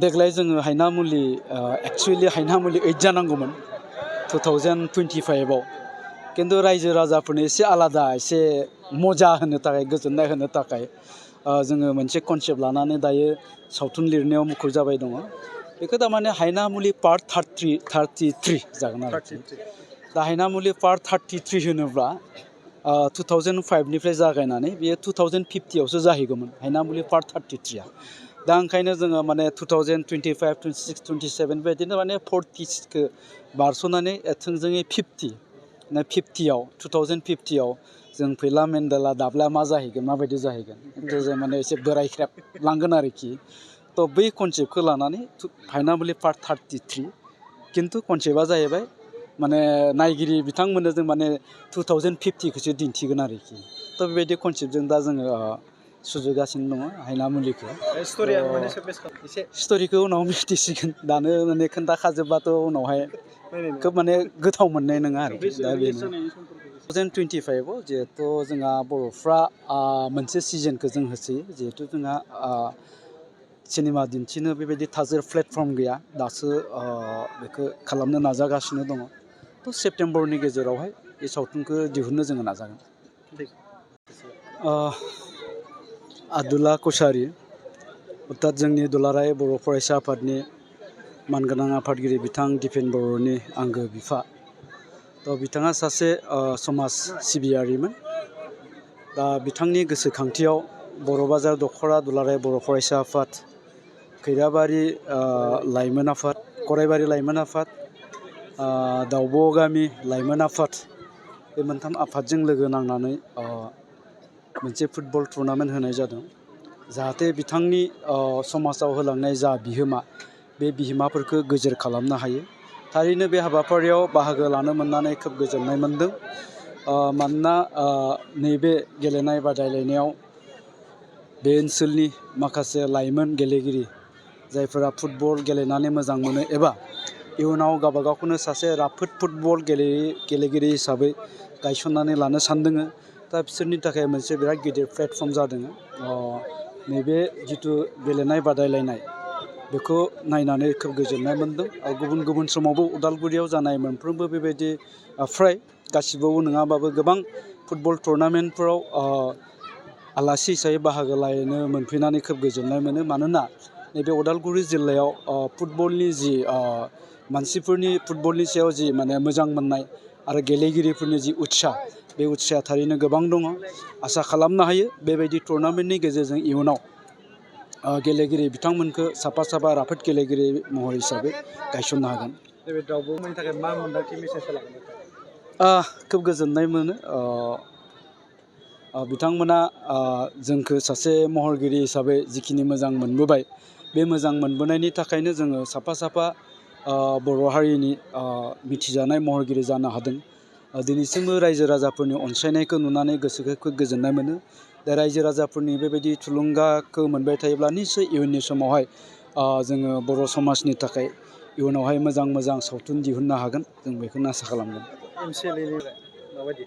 देग्लाय जोङो हायनामुलि एक्चुअली हायनामुलि 8 जानांगौमोन 2025 आव किन्तु रायजो राजाफोरनो एसे आलादा एसे मजा होनो थाखाय गोजोननाय होनो थाखाय जोङो मोनसे कनसेप्ट लानानै दायो सावथुन लिरनायाव मुखुब जाबाय दङ बेखौ थारमाने हायनामुलि पार्ट 33 जागोन आरोखि दा हायनामुलि पार्ट 33 होनोब्ला 2005 निफ्राय जागायनानै बेयो 2050 आवसो जाहैगौमोन हायनामुलि पार्ट 33 आ दा ओंखायनो जोङो माने 2025 26 27 बेबायदिनो माने 40 खौ बारस'नानै थोंजोङै 50 आव 2050 आव जों फैला मेन्डेला दाब्ला मा जाहैगोन माबायदि जाहैगोन जों माने एसे बोरायख्रेब लांगोन आरोखि थ' बै कनसेप्टखौ लानानै हायनामुलि पार्ट 33 किन्तु कनसेप्टआ जाहैबाय माने नायगिरि बिथांमोननो जों माने 2050 खौसो दिन्थिगोन आरोखि थ' बेबायदि कनसेप्टजों दा जोङो सुजुगासिनो दङ हायनामुलिखौ स्ट'रिया माने एसे स्ट'रिखौ उनाव मिथिसिगोन दानो माने खोन्थाखाजोब्बाथ' उनावहाय खोब माने गोथाव मोननाय नङा आरो दा बेनो 2025 आव जिहेथु जोंहा बर'फ्रा मोनसे सिजनखौ जों होसोयो जिहेथु जोंहा सिनेमा दिन्थिनो बेबायदि थाजोर प्लेटफर्म गैया दासो बेखौ खालामनो नाजागासिनो दङ थ' सेप्तेम्बरनि गेजेरावहाय बे सावथुनखौ दिहुननो जोङो नाजागोन आब्दुल्ला कसारी अर्थात जोंनि दुलाराय बर' फरायसा आफादनि मानगोनां आफादगिरि बिथां दिपेन बर'नि आंगो बिफा थ' बिथाङा सासे समाज सिबियारिमोन दा बिथांनि गोसोखांथियाव बर' बाजार दख'रा दुलाराय बर' फरायसा आफाद खैराबारि लाइमोन आफाद गरायबारि लाइमोन आफाद दाउब' गामि लाइमोन आफाद बे मोनथाम आफादजों लोगो नांनानै मोनसे फुटबल टुर्नामेन्ट होनाय जादों जाहाथे बिथांनि समाजाव होलांनाय जा बिहोमा बे बिहोमाफोरखौ गोजोर खालामनो हायो थारैनो बे हाबाफारियाव बाहागो लानो मोननानै खोब गोजोननाय मोनदों मानोना नैबे गेलेनाय बादायलायनायाव बे ओनसोलनि माखासे लाइमोन गेलेगिरि जायफोरा फुटबल गेलेनानै मोजां मोनो एबा इयुनाव गावबा गावखौनो सासे राफोद फुटबल गेलेगिरि हिसाबै गायसननानै लानो सानदों दा बिसोरनि थाखाय मोनसे बिराद गिदिर प्लेटफर्म जादों नैबे जिथु गेलेनाय बादायलायनाय बेखौ नायनानै खोब गोजोननाय मोनदों गुबुन गुबुन समावबो उदालगुरियाव जानाय मोनफ्रोमबो बेबायदि फ्राय गासिबो नङाबाबो गोबां फुटबल टुर्नामेन्टफोराव आलासि हिसाबै बाहागो लानो मोनफैनानै खोब गोजोननाय मोनो मानोना नैबे उदालगुरि जिल्लायाव फुटबलनि जि मानसिफोरनि फुटबलनि सायाव जि माने मोजां मोननाय आरो गेलेगिरिफोरनि जि उत्साह बे उत्साहआ थारैनो गोबां दङ आसा खालामनो हायो बेबायदि टुर्नामेन्टनि गेजेरजों इयुनाव गेलेगिरि बिथांमोनखौ साफा साफा राफोद गेलेगिरि महर हिसाबै गायसननो हागोन बे दाउब'नि थाखाय मा मोनदांथि मेसेज होलांगोन खोब गोजोननाय मोनो बिथांमोना जोंखौ सासे महरगिरि हिसाबै जिखिनि मोजां मोनबोबाय बे मोजां मोनबोनायनि थाखायनो जोङो साफा साफा बर' हारिनि मिथिजानाय महरगिरि जानो हादों दिनैसिमबो रायजो राजाफोरनि अनसायनायखौ नुनानै गोसोखौ खोब गोजोननाय मोनो दा रायजो राजाफोरनि बेबायदि थुलुंगाखौ मोनबाय थायोब्ला निस्सय इयुननि समावहाय जोङो बर' समाजनि थाखाय इयुनावहाय मोजां मोजां सावथुन दिहुननो हागोन जों बेखौनो आसा खालामदों MCLA माबायदि